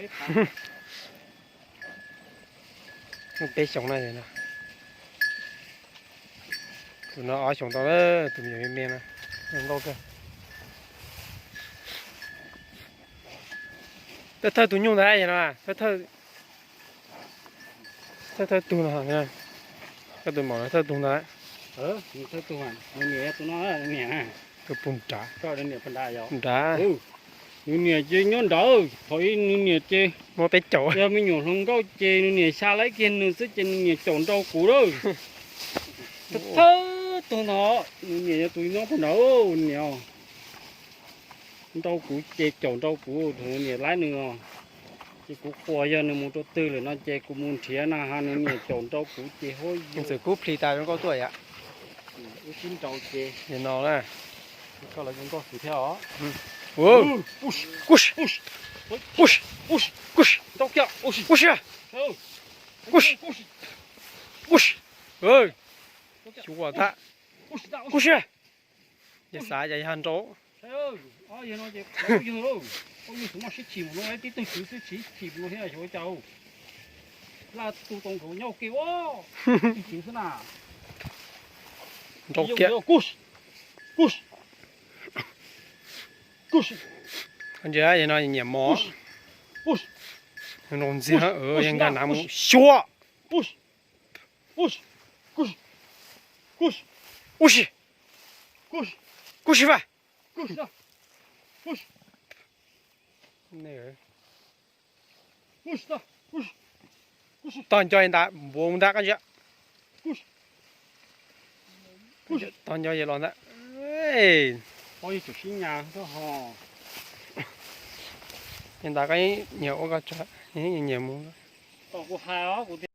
peb phav. Peb xyoos na. Tus no ob xyoos tau, tus me nyuam me me na, zoo nkauj kawg. Thawj thawj tus nyuj ntag no, thawj thawj tug no, koj tus maum no thawj tug ntag. Nws niam tus no, nws niam na. Tus pug nrad. Nrad. Nws niam ces nyob nrad, thaum ub nws niam ces muab peb caum. Yog me nyuam hluas nkauj ces nws niam xya laib kiag nws xwb ces nws niam caum nrau kuv lawm. Thawj tug ntag, nws niam yog tus nyob pug nrad, niam nrau kuv ces caum nrau kuv, nws niam laib nws os. Ces kuv quas yog nws mus rau twg lawm no ces kuv mus nrhiav na has nws niam caum nrau kuv ces huab yus. Txawm kub plhis tas zoo nkauj tuaj yom. Wb sib nrau ces no na. Koj lawv zoo nkauj xwb thiab os. Kuj si, kuj si, kuj si, kuj si, kuj si, kuj si, kuj si, kuj si, xyuas tag, kuj si. Yog xav yog yog nrau. Laj tu tau nkaus nyob ke ua ib tug xwb na. Nrau kiag. Kuj si, kuj si, kuj si. Ntsia no nyiam mos. Nrau ntxiag, yeej nkag nav mus xyuas. Kuj si, kuj si, kuj si, kuj si, kuj si vaj. Tog nco ntag, npuav ntag koj ntsia. Tog nco yog los ntag. Ntag koj nyiam ua koj tsav, nyiam mus.